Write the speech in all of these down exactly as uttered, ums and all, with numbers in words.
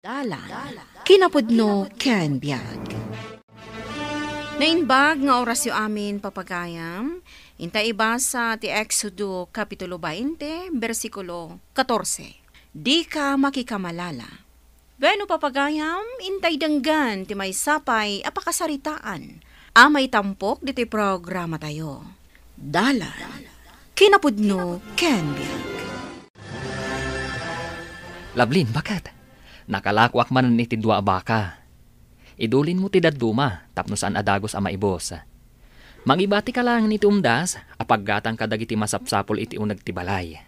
Dalan, kinapudno ken biag. Naimbag nga orasyo amin, papagayam. Inta ibasa ti Exodo Kapitulo twenty, bersikulo katorse. Dika makikamalala. Wenno, papagayam, intay denggen ti maysa pay a pakasaritaan a maitampok ditoy programatayo. Dalan, kinapudno ken biag. Lablin, baket. Nakalakoak manen iti dua a baka. Idulinmo ti dadduma tapno saan a dagus a maibus. Mangibatika laengen iti umdas a paggatang kadagiti masapsapul iti uneg ti balay.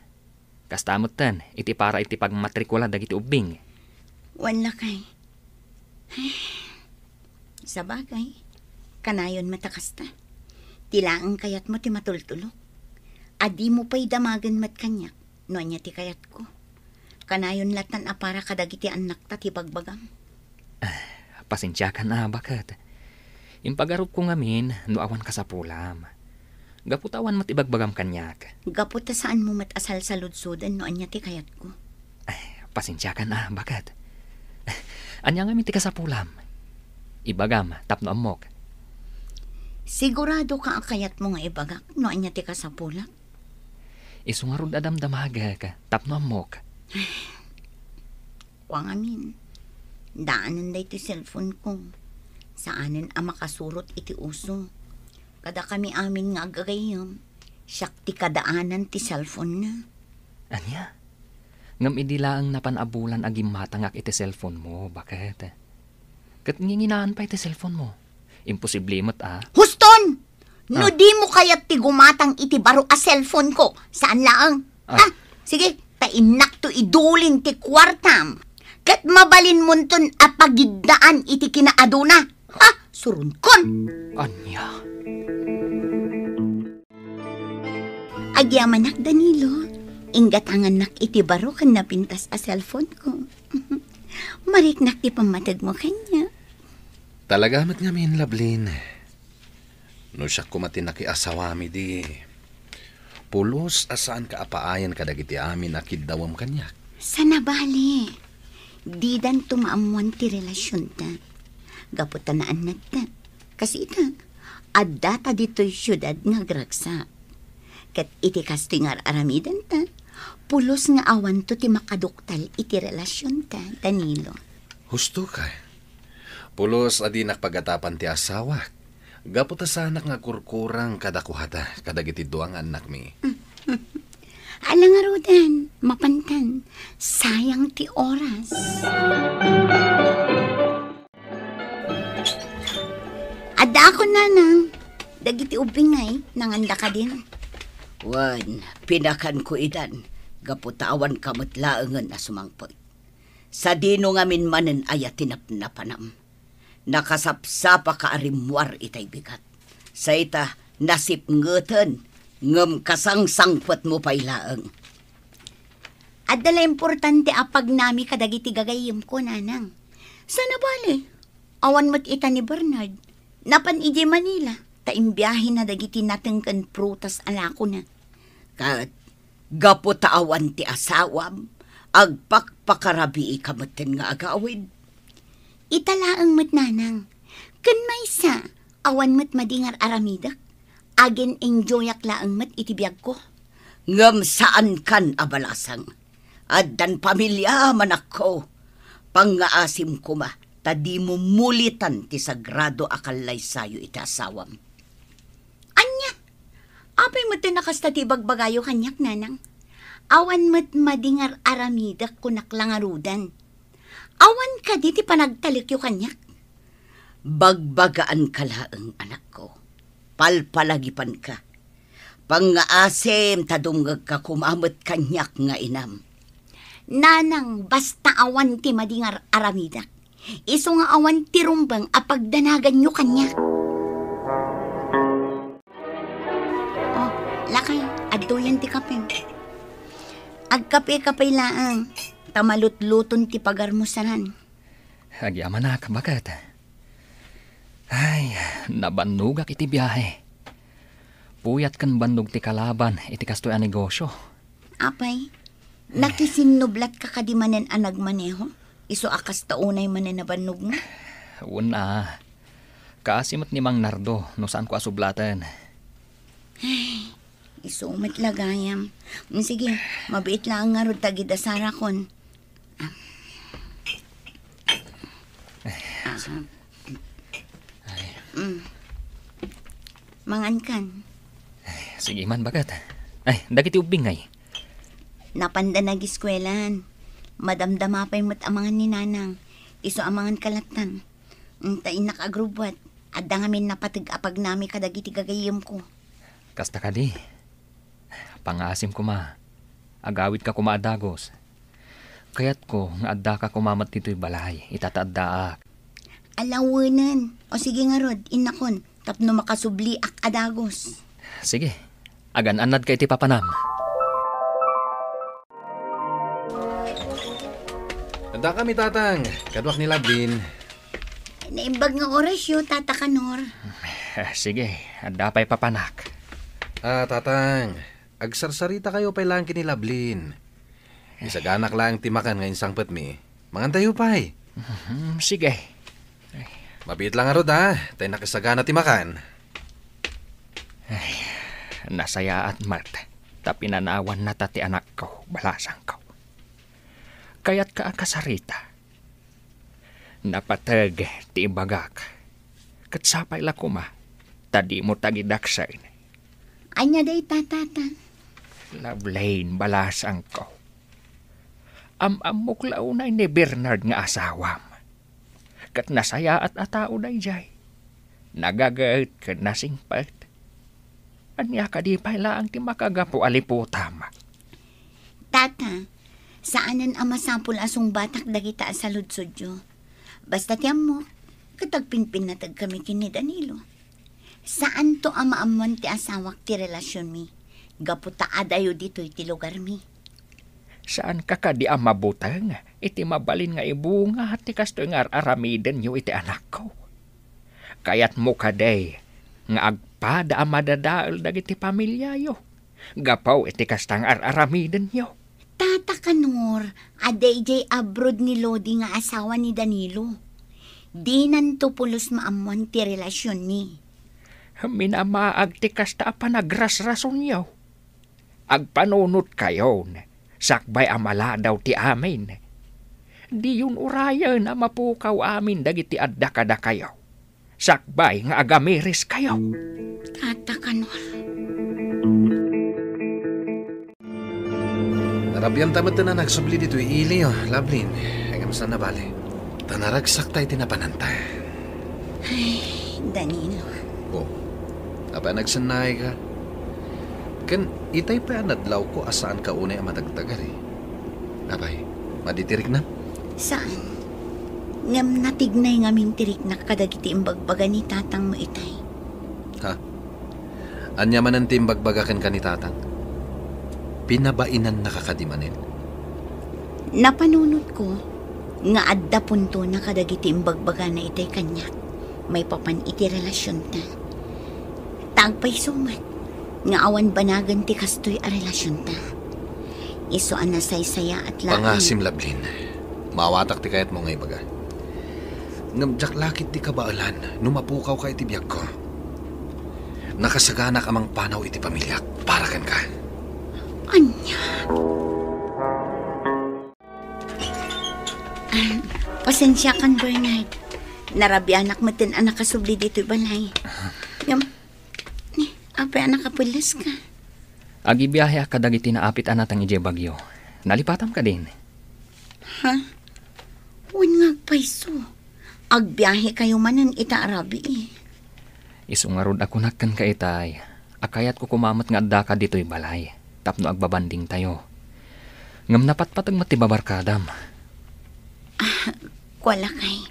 Kasta metten iti para iti pagmatrikula dagiti ubbing. Wen, lakay. Sabagay, kanayon met a kasta. Ti laeng kayatmo ti matultulok. A dimo pay damagen met kaniak no ania ti kayatko. Kanayon lattan a para kadagiti annakta ti bagbagam. Ah, pasensiakan a, baket. Impagarupko ngamin no awan kasapulam. Gapu ta awan met ibagbagam kaniak. Gapu ta saanmo met a salsaludsoden no ania ti kayatko. Ay, pasensiakan a, baket. Ania ngamin ti kasapulam? Ibagam tapno ammok. Siguradoka a kayatmo nga ibagak no ania ti kasapulak? Isu ngarud a damdamagek tapno ammok. Kua ngamin, daanen daytoy cellphone ko. Saanen a makasurot iti uso. Kadakami amin nga agagayyem, siak ti kadaanan ti cellphone na. Ania? Ngem idi laeng napan a bulan a gimmatangak iti cellphone mo, baket? Ket nginginaan pay ti cellphone mo. Imposible met a. Huston! No Ah. dimo kayat ti gumatang iti baro a cellphone ko, saan laeng? Ah. Ha? Sige, ta innakto idulin ti kuartam. Ket mabalinmonton a pagiddaan iti kinaaduna. Ha? Suronkon! Ania? Agyamanak, Danilo. Inggatangannak iti baro ken napintas a cellphone ko. Mariknak ti pammategmo kaniak. Talaga met ngamin, Lablin. No siak koma ti nakiasawam idi, pulos a saanka a paayan kadagiti amin a kiddawem kaniak. Sana bale, didanto maammoan ti relasionta. Gapu ta naannatta. Kas ita, addata ditoy siudad nga agragsak. Ket iti kastoy nga ar-aramidenta, pulos nga awanto ti makaduktal iti relasionta, Danilo. Husto ka. Pulos a dinak pagatapan ti asawak. Gapu ta saanak nga agkurkurang kadakuada kadagiti dua nga annakmi. Ala ngaruden, mapantan. Sayang ti oras. Addaakon, nanang. Dagiti ubbing ngay, nanganda kadin? Wen, pinakanko idan, gapu ta awanka met laengen a sumangpet. Sadino ngamin manen aya ti napnapanam? Nakasapsapaka a rimmuar itay bigat. Say ta, nasipngeten, ngem kasangsangpetmo pay laeng. Adda la importante a pagnami kadagiti gagayyemko, nanang. Sana bale, awan met ita ni Bernard. Napan idiay Manila, ta imbiahena dagiti nateng ken prutas a lakona. Ket gapu ta awan ti asawam, agpakpakarabiika metten nga agawid. Ita laeng met, nanang. Ken maysa, awan met madi nga ar-aramidek. Agin-enjoyak laeng met iti biagko. Ngem saankan a balasang. Addan pamiliam, anakko. Pangngaasim koma, ta dimo mulitan ti sagrado a kallaysayo iti asawam. Ania? Apay met ti nakasta ti ibagbagayo kaniak, nanang? Awan met madi nga ar-aramidek, kunak la ngaruden. Awan kadi ti panagtalekyo kaniak? Bagbagaanka laeng, anakko. Palpalagipanka. Pangngaasim ta dumngegka koma met kaniak nga inam. Nanang, basta awan ti madi nga ar-aramidek. Isu nga awan ti rumbeng a pagdanaganyo kaniak. Oh, lakay, adtoyen ti kape. Agkape-kape laeng, ta malutluton ti pagarmo sanan. Agyamanak, baket. Ay, nabannogak iti biahe. Puyat ken bannog ti kalaban iti kastoy a negosyo. Apay, nakisinnublatka kadi manen a nagmaneho? Isu a kasta unay manen a bannogmo? Wen a. Kaasi met ni Mang Nardo no saanko a sublaten. Ay, isu met la gayam. Mm, sige, mabiit laeng ngarud ta agid-asarakon. Ah. Ay. Mm. Mangankan. Ay, sige man, baket. Ay, dagiti ubbing ngay? Napanda nagiskuelan. Madamdama pay met a mangan ni Nanang. Isu a mangan ka lattan. Mm, ta innak agrubbuat. Adda ngamin napateg a pagnami kadagiti gagayyemko. Kasta kadi. Pangaasim koma. Agawidka koma a dagus. Kayatko nga addaka koma met ditoy balay, ita ta addaak. Alawenen. O sige ngarud, innakon, tapno makasubliak a dagus. Sige. Agan-annadka iti papanam. Addakami, Tatang. Kaduak ni Labin. Naimbag nga orasyo, Tata Kanor. Sige, adda pay papanak. Ah, Tatang, agsarsaritakayo pay laeng ken ni Lablin. Isaganak laeng ti makan nga insangpetmi. Mangantayo pay. Mhm, sige. Mabiit lang ngarud, a, ta innak isagana ti makan. Ay, nasayaat met ta pinanawannata ti anakko, balasangko. Kayatka a kasarita. Napateg ti ibagak. Ket sapay la koma, ta dimo tagidaksen. Ania dayta, Tata? Lablin, balasangko. Am-ammok la unay ni Bernard nga asawam. Ket nasayaat a tao daydiay. Nagaget ken nasingpet. Ania kadi pay laeng ti makagapu a liputam? Tata, saanen a masapul a sungbatak dagita a saludsodyo. Basta ti ammok, ket agpinpinnategkami ken ni Danilo. Saanto a maammoan ti asawak ti relasionmi, gapu ta adayo ditoy ti lugarmi. Saanka kadi a mabuteng iti mabalin nga ibunga ti kastoy nga ar-aramidenyo iti anakko? Kayatmo kadi nga agpada a madadael dagiti pamiliayo gapu iti kasta nga ar-aramidenyo? Tata Kanor, a daydiay abroad ni Lodi nga asawa ni Danilo. Dinanto pulos maammoan ti relasionmi. Minamaag ti kasta a panagrasrasonyo. Agpanunotkayon, sakbay a maladaw ti amin. Diyon urayen a mapukaw amin dagiti adda kadakayo, sakbay nga agamireskayo. Tata Kanor. Narabianta met a nagsubli ditoy ili, o, Lablin. Ngem saan a bale. Ta naragsakta iti napananta. Ay, Danilo. O, apay a nagsennayka? Ken itay pay a nadlawko a saanka unay a madagdagari. Apay, madi ti riknam? Saan. Ngem natignay ngamin ti riknak kadagiti imbagbaga ni tatangmo itay. Ha? Ania manen ti imbagbaga kenka ni tatang? Pinabainannaka kadi manen? Napanunotko nga adda puntona kadagiti imbagbagana itay kaniak maipapan iti relasionta. Ta agpayso met nga awan banagen ti kastoy a relasionta. Isu a nasaysayaat laeng. Pangasim, Lablin. Maawatak ti kayatmo nga ibaga. Ngem diak la ketdi kabaelan no mapukawka iti biagko. Nakasaganak a mangpanaw iti pamiliak para kenka. Ania? Ah, pasensiakan, Bernard. Narabianak metten a nakasubli ditoy balay. Ngem, ni, apay a nakapuleska? Agibiaheak kadagiti naapit a natang idiay bagyo. Nalipatam kadin? Ha? Wen nga agpayso. Agbiahekayo manen ita a rabii. Isu ngarud a kunak kenka itay a kayatko koma met nga addaka ditoy balay tapno agbabandingtayo. Ngem napatpateg met ti babarkadam. Ah, kua lakay.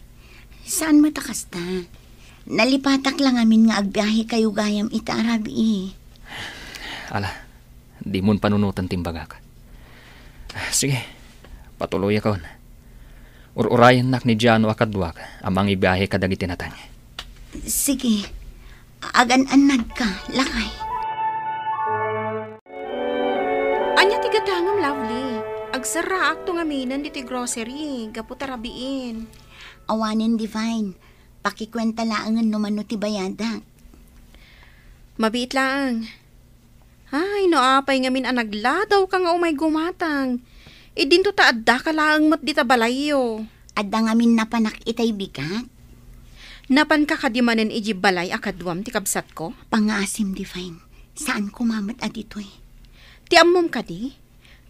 Saan met a kasta. Nalipatak la ngamin nga agbiahekayo gayam ita a rabii. Ala, dimon panunoten ti imbagak. Sige, patuloyakon. Ur-urayennak ni Giano a kaduak a mangibiahe kadagiti natang. Sige, agan-annadka, lakay. Ania ti gatangem, Lovely? Agserraakto ngaminen ditoy grocery, gapu ta rabiin. Awanen, Divine. Pakikuenta laengen no mano ti bayadak. Mabiit laeng. Ay, no apay ngamin a nagladawka nga umay gumatang. Idinto ta addaka laeng met dita balayyo. Adda ngamin napanak itay bigat. Napanka kadi manen idiay balay a kaduam ti kabsatko? Pangngaasim, Divine. Saan koma met a ditoy. Ti ammom kadi?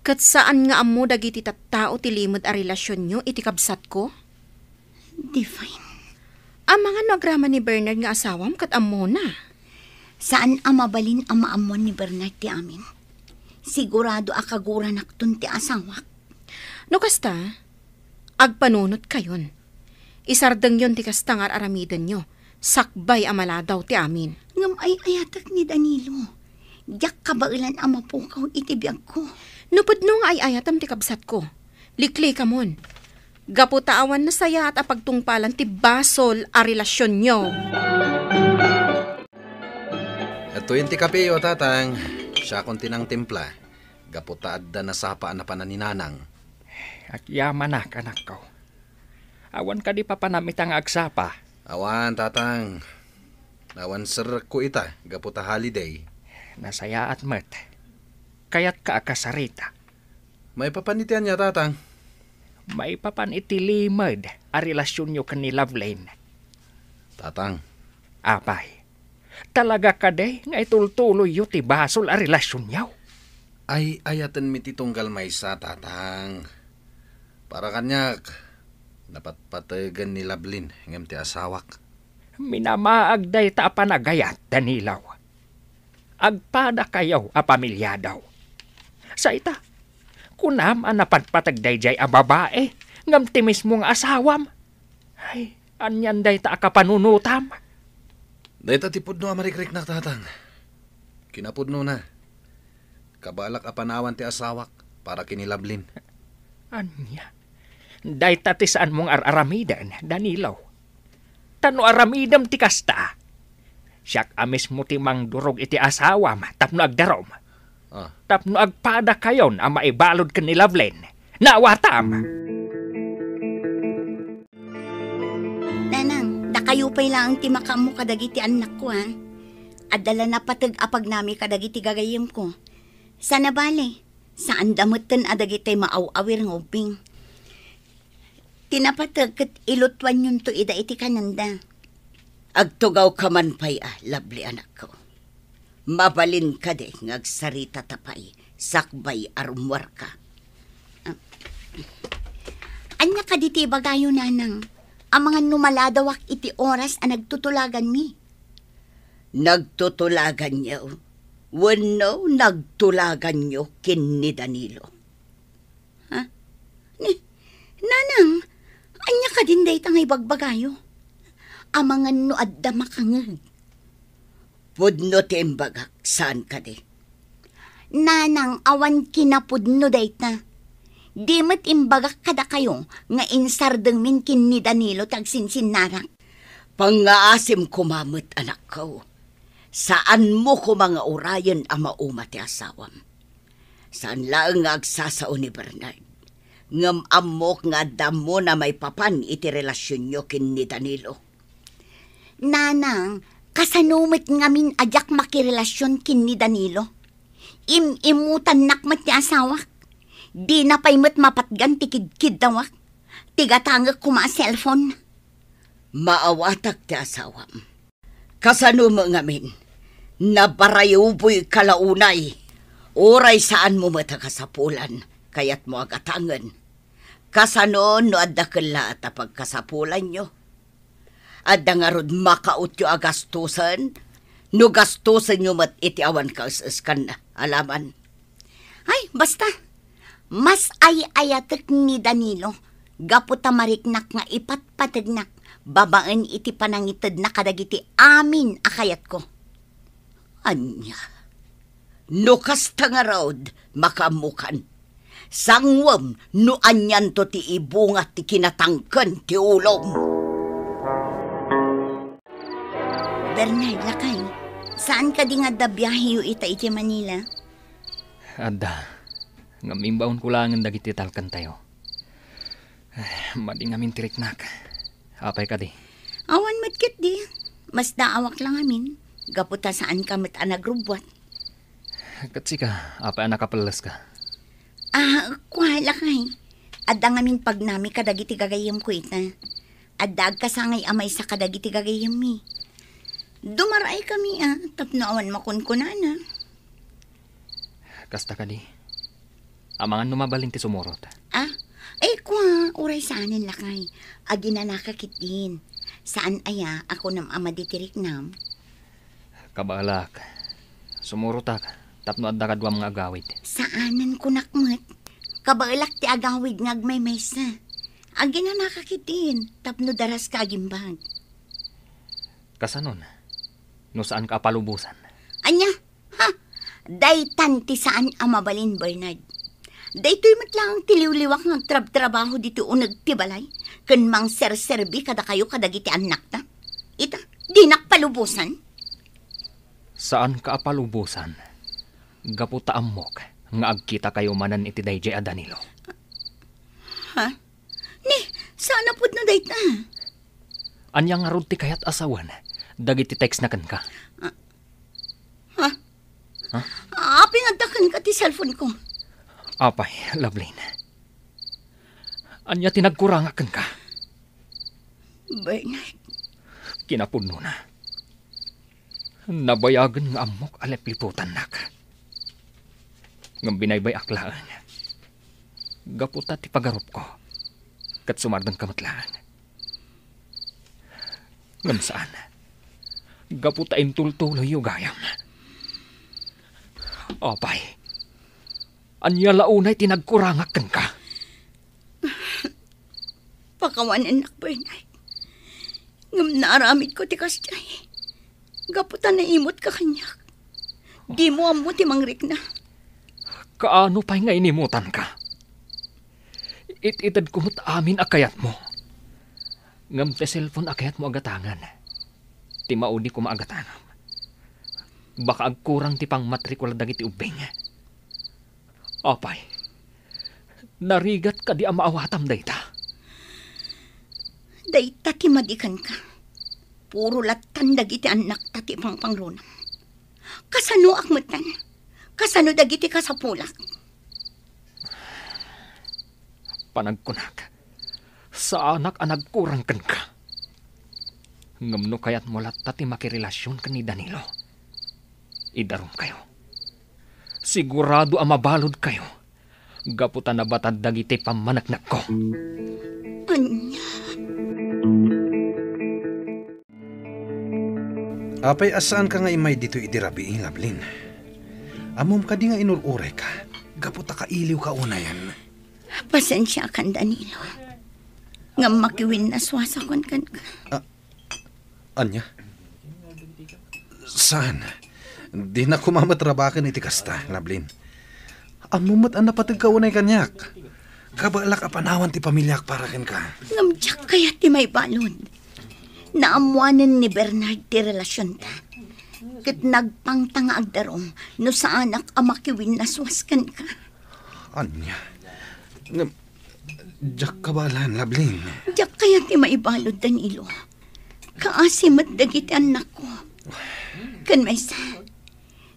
Ket saan nga ammo dagiti tattao ti limed a relasionyo iti kabsatko? Divine. Amangan no agraman ni Bernard nga asawam ket ammona? Saan a mabalin a maammuan ni Bernard ti amin. Sigurado a kaguranakton ti asawak. No kasta, agpanunotkayon. Isardengyon ti kasta nga ar-aramidenyo, sakbay a maladaw ti amin. Ngem ay-ayatek ni Danilo. Diak kabaelan a mapukaw iti biagko. No pudno nga ay-ayatem ti kabsatko, liklikamon. Gapu ta awan nasayaat a pagtungpalan ti basol a relasionyo. Adtoyen ti kapeyo, Tatang. Siakon ti nangtimpla. Gapu ta adda nasapa a napanan ni Nanang. Agyamanak, anakko. Awan kadi papanam ita nga agsapa? Awan, Tatang. Awan serrekko ita, gapu ta holiday. Nasayaat met. Kayatka a kasarita. Maipapan iti ania, Tatang? Maipapan iti limed a relasionyo ken ni Lovelyn. Tatang. Apay, talaga kadi nga itultuloyyo ti basol a relasionyo? Ay-ayatenmi ti tunggal maysa, Tatang. Para kaniak, napatpategen ni Lovelyn ngem ti asawak. Minamaag dayta a panagayat, Danilo. Agpadakayo a pamiliadaw. Sa ita, kunam a napatpateg daydiay a babai ngem ti mismo nga asawam. Ay, anian dayta a kapanunotam? Dayta ti pudno a marikriknak, Tatang. Kinapudnona, kabaelak a panawan ti asawak para ken ni Lovelyn. Ania? Dayta ti saanmo nga ar-aramiden, Danilo. Ta no aramidem ti kasta, siak a mismo ti mangdurog iti asawam tapno agdarum. Ah. Tapno agpadakayon a maibalud ken ni Lovelyn. Naawatam! Nanang, dakayo pay laeng ti makaammo kadagiti annakko, a. Adda la napateg a pagnami kadagiti gagayyemko. Sana bale, saanda metten a dagiti maaw-awir nga ubbing. Ti napateg ket ilutuanyonto ida iti kanenda. Agtugawka man pay a, Lovely anakko. Mabalin kadi nga agsaritata pay sakbay a rummuarka. Ah. Ania kadi ti ibagayo, Nanang? Amangan no maladawak iti oras a nagtutulaganmi. Nagtutulaganyo wenno nagtulaganyo ken ni Danilo? Ha? Ni, Nanang, ania kadin dayta nga ibagbagayo? Amangan no adda makangeg. Pudno ti imbagak, saan kadi? Nanang, awan kinapudno dayta. Di met imbagak kadakayo nga insardengmin ken ni Danilo ti agsinsinnarak. Pangngaasim koma met, anakko. Saanmo koma nga urayen a mauma ti asawam. Saan laeng nga agsasao ni Bernard. Ngem ammok nga adda ammona maipapan iti relasionyo ken ni Danilo. Nanang, kasano met ngamin a diak makirelasion ken ni Danilo? Im-imutannak met ti asawak. Dina pay met mapatgan ti kidkiddawak. Ti gatangek koma a cellphone. Maawatak ti asawam. Kasano met ngamin? Nabarayuboyka la unay. Uray saanmo met a kasapulan, kayatmo a gatangen. Kasano no adda kellaat a pagkasapulanyo? Adda ngarud makautyo a gastusen? No gastusenyo met iti awan kaes-eskan alaman. Ay, basta. Mas ay-ayatek ni Danilo gapu ta mariknak nga ipatpategnak babaen iti panangitedna kadagiti amin a kayatko. Ania? No kasta ngarud, makaammokan. Sanguem no anianto ti ibunga ti kinatangken ti ulom. Bernard, lakay, saan kadi nga adda biaheyo ita idiay Manila? Adda. Ngem imbaonko laengen dagiti talkentayo. Ay, madi ngamin ti riknak. Apay kadi? Awan met ketdi. Masdaawak la ngamin. Gapu ta saanka met a nagrubbuat. Ket sika, apay a nakapelleska? Ah, kua, lakay. Adda ngamin pagnami kadagiti gagayyemko ita. Adda agkasangay a maysa kadagiti gagayyemmi. Dumaraykami a tapno awan makunkunana. Kasta kadi? Amangan no mabalin ti sumurot. Ah? Ay, kua, uray saanen, lakay. Aginanaka ketdin. Saan aya a kunam a madi ti riknam? Kabaelak. Sumurotak tapno adda kaduam nga agawid. Saanen kunak met. Kabaelak ti agawid nga agmaymaysa. Aginanaka ketdin tapno daraska agimbag. Kasanon? No saanka a palubosan? Ania? Ha? Daytan ti saan a mabalin, Bernard. Daytoy met laeng ti liwliwak nga agtrabtrabaho ditoy uneg ti balay ken mangserserbi kadakayo kadagiti annakta. Ita, dinak palubosan. Saanka a palubosan gapu ta ammok nga agkitakayo manen iti daydiay a Danilo. Ha? Ni, saan a pudno dayta? Ania ngarud ti kayat a sawen dagiti textna kenka? Ah, ha? Ha? Apay nga adda kenka ti cellphone ko? Apay, Lovelyn. Ania ti nagkurangak kenka? Bernard. Kinapudnona. Nabayagen nga ammok a lepliputannak. Ngem binaybay-ak laeng. Gapu ta ti pagarupko, ket sumardengka met laeng. Ngem saan. Gapu ta intultuloyyo gayam. Apay, ania la unay ti nagkurangak kenka? Pakawanennak, Bernard. Ngem naaramidko ti kasdiay gapu ta naimotka kaniak. Dimo ammo ti mangrikna. Kaano pay nga inimutanka? It-itedko met amin a kayatmo. Ngem ti cellphone a kayatmo a gatangen, ti maudi koma a gatangen. Baka agkurang ti pangmatrikula dagiti ubbing. Apay, narigat kadi a maawatam dayta? Dayta ti madi kenka. Puro lattan dagiti annakta ti pangpangrunam. Kasanoak metten? Kasano dagiti kasapulak? Panagkunak, saanak a nagkurang kenka. Ngem no kayatmo latta ti makirelasion ken ni Danilo, idarumkayo. Sigurado a mabaludkayo gapu ta nabatad dagiti pammaneknekko. Ania? Apay a saanka nga immay ditoy idi rabii, Lovelyn? Ammom kadi nga inur-urayka gapu ta kailiwka unayen? Pasensiakan, Danilo. Ngem makiwinnaswasakon kenka. Ah, ania? Saan? Dina koma met rabaken iti kasta, Lovelyn. Ammom met a napateg ka unay kaniak. Kabaelak a panawan ti pamiliak para kenka. Ngem diak kayat ti maibalud. Naammoanen ni Bernard ti relasionta. Ket nagpangta nga agdarum no saanak a makiwinnaswas kenka. Ania? Ngem, diak kabaelan, Lovelyn. Diak kayat ti maibalud, Danilo. Kaasi met dagiti annakko. Ken maysa,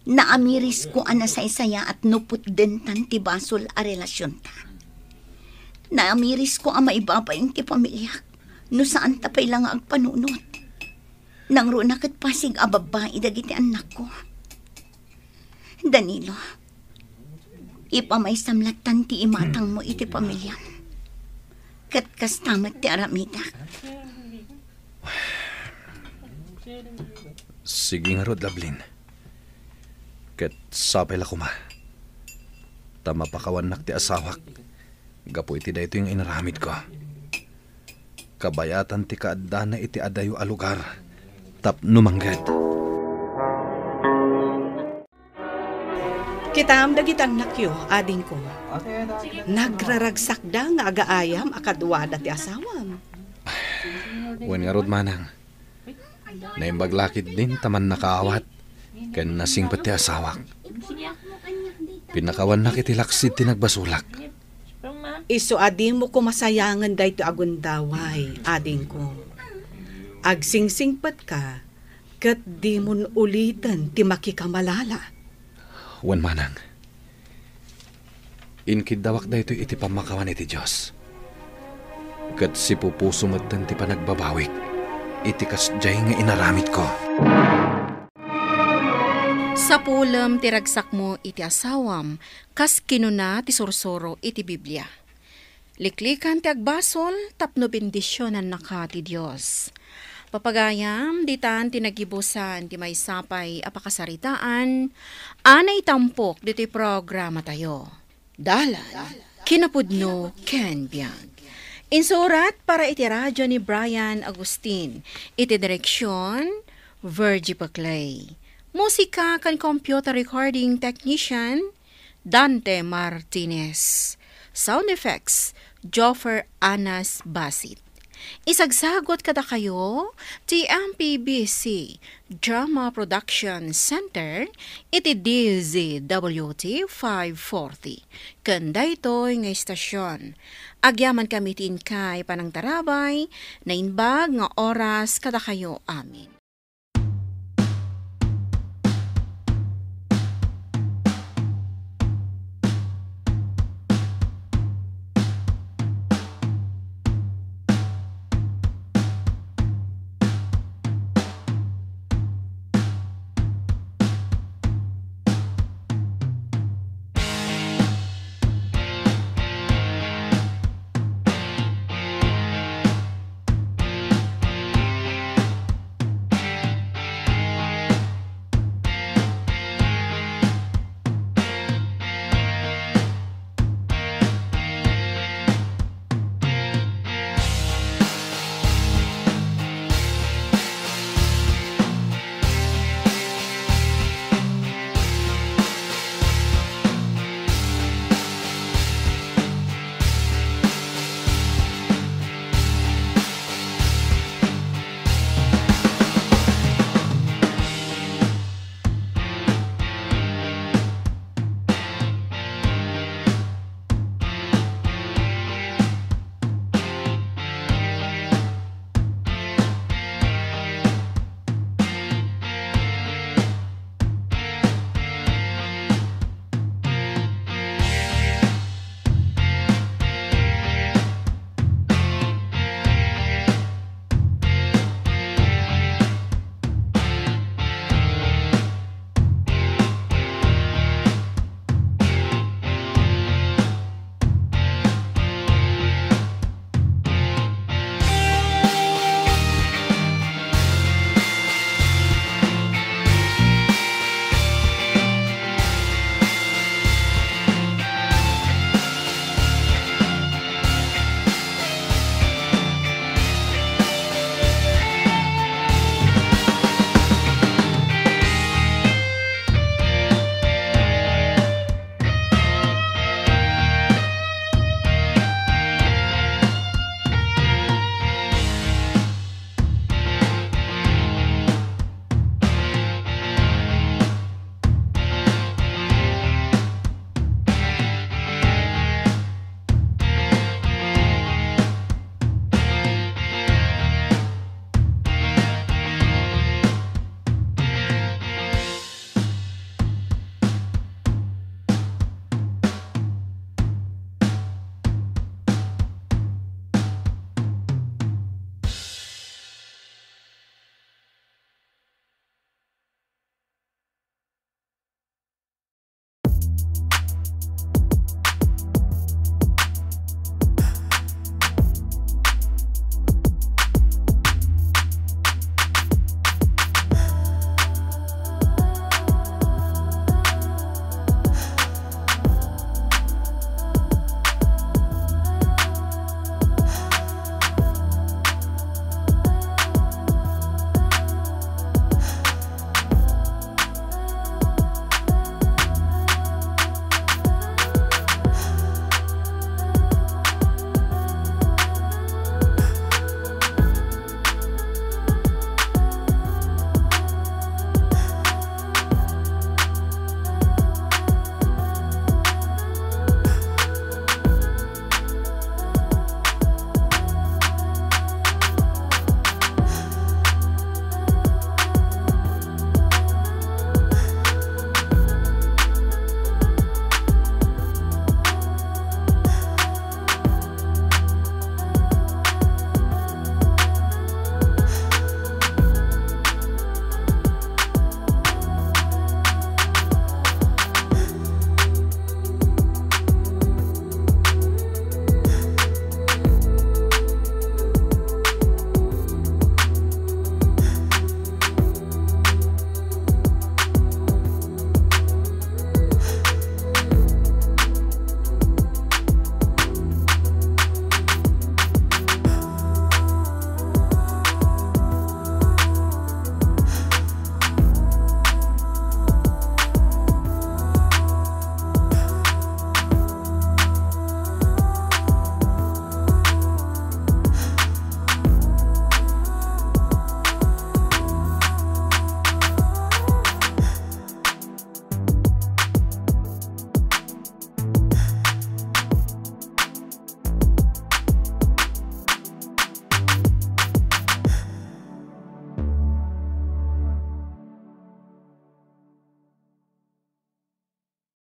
naamirisko a nasaysayaat no putdentan ti basol a relasionta. Naamirisko a maibabain ti pamiliak no saanta pay la nga agpanunot. Nangruna ket pasig a babbai dagiti annakko. Danilo, ipamaysam lattan ti imatangmo iti pamiliam. Ket kasta met ti aramidak. Sige ngarud, Lovelyn. Ket sapay la koma ta mapakawannak ti asawak gapu iti daytoy nga inaramidko. Kabayatan ti kaaddana iti adayo a lugar tapno mangged. Kitam dagiti annakyo, adingko. Nagraragsakda nga agaayam a kaduada ti asawam. Wen ngarud, manang. Naimbag la ketdin ta mannakaawat ken nasingpet ti asawak. Pinakawannak iti laksid ti nagbasolak. Isu a dimo koma sayangen daytoy a gundaway, adingko. Agsingsingpetka, ket dimon uliten ti makikamalala. Wen manang, inkiddawak daytoy iti pammakawan iti Dios. Ket sipupuso metten ti panagbabawik iti kasdiay nga inaramidko. Sapulem ti ragsakmo iti asawam, kas kinuna ti sursuro iti Biblia. Liklikan ti agbasol tapno bendisionannaka ti Dios. Papagayam, ditan ti nagibusan ti maysa pay a pakasaritaan a naitampok ditoy programatayo. Dalan, kinapudno, ken biag. Insurat para iti radio ni Brian Agustin. Iti direksyon, Virgie Paclay. Musika ken computer recording technician, Dante Martinez. Sound effects, Joffer Anas Basit. Isagsagot kadakayo ti M P B C Drama Production Center iti D Z W T five forty. Ken daytoy nga istasyon, agyamankami ti inkay panangtarabay, naimbag nga oras kadakayo amin.